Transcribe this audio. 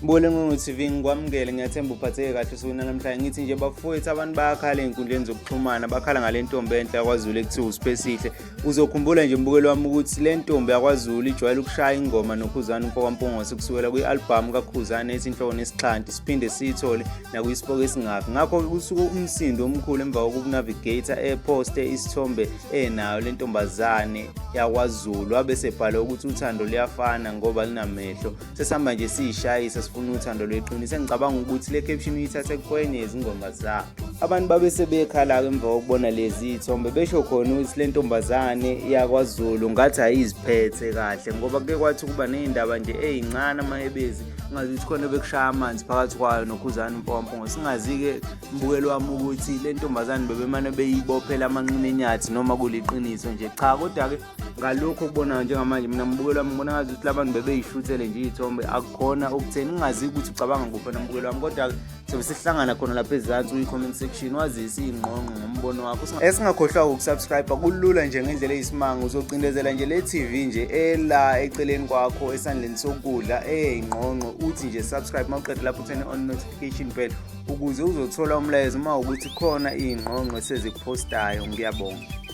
Mbukeli Nqonqo TV, ngikwamukele, ngiyathemba uphatheke kahle osukwini namhlanje. Ngithi nje bafowethu, abantu bayakhala ey'nkundleni zokuxhumana, bakhala ngale ntombi enhle yakwaZulu ekuthiwa uSiphesihle. Uzokhumbula nje mbukeli wami ukuthi le ntombi yakwaZulu ijwayele ukushaya ingoma noKhuzani umfokaMpungose kusukela kwi-albhamu kaKhuzani ethi Inhloko Nesixhanti, siphinde siyithole nakwisipoko esingafi. Ngakho-ke kusuke umsindo omkhulu emva kokunavigator eposte isithombe enayo le ntombazane yakwaZulu, wabe sebhala ukuthi uthando luyafana ngoba linamehlo. Sesihamba nje siyishayisa, sifuna uthando lweqiniso. Engicabanga ukuthi le caption uyithathe kwenye yezingoma zakhe. Abantu babe sebekhala-ke emva kokubona lezi iy'thombe, besho khona ukuthi le ntombazane yakwaZulu ngathi ayiziphethe kahle, ngoba kuke kwathi ukuba ney'ndaba nje ey'ncane, amahebezi, ungazi ukuthi khona bekushaya amanzi phakathi kwayo noKhuzani uMpompo. Singazi-ke mbukelo wami ukuthi le ntombazane bebemane beyibophela amanqina enyathi noma kuliqiniso nje cha. Kodwa-ke ngalokhu okubonayo njengamanje, mina mbukelo wami ngibona ngazi ukuthi labantu bebeyishuthele nje iy'thombe, akukhona okutheni. Ngingazi ukuthi ucabanga kuphi na mbukelo wami, kodwa-ke sobe sihlangana khona lapha ezansi kwi-comment section, wazise iy'ngqongqo ngombono wakho. Esingakhohlwa ukusubscribe, kulula nje ngendlela eyisimanga. Uzocindezela nje le TV nje ela eceleni kwakho esandleni sokudla eyingqongqo, uthi nje subscribe. Uma uqeda lapho, uthene on notification bell ukuze uzothola umlayezo uma ukuthi khona iy'ngqongqo esezikuphostayo. Ngiyabonga.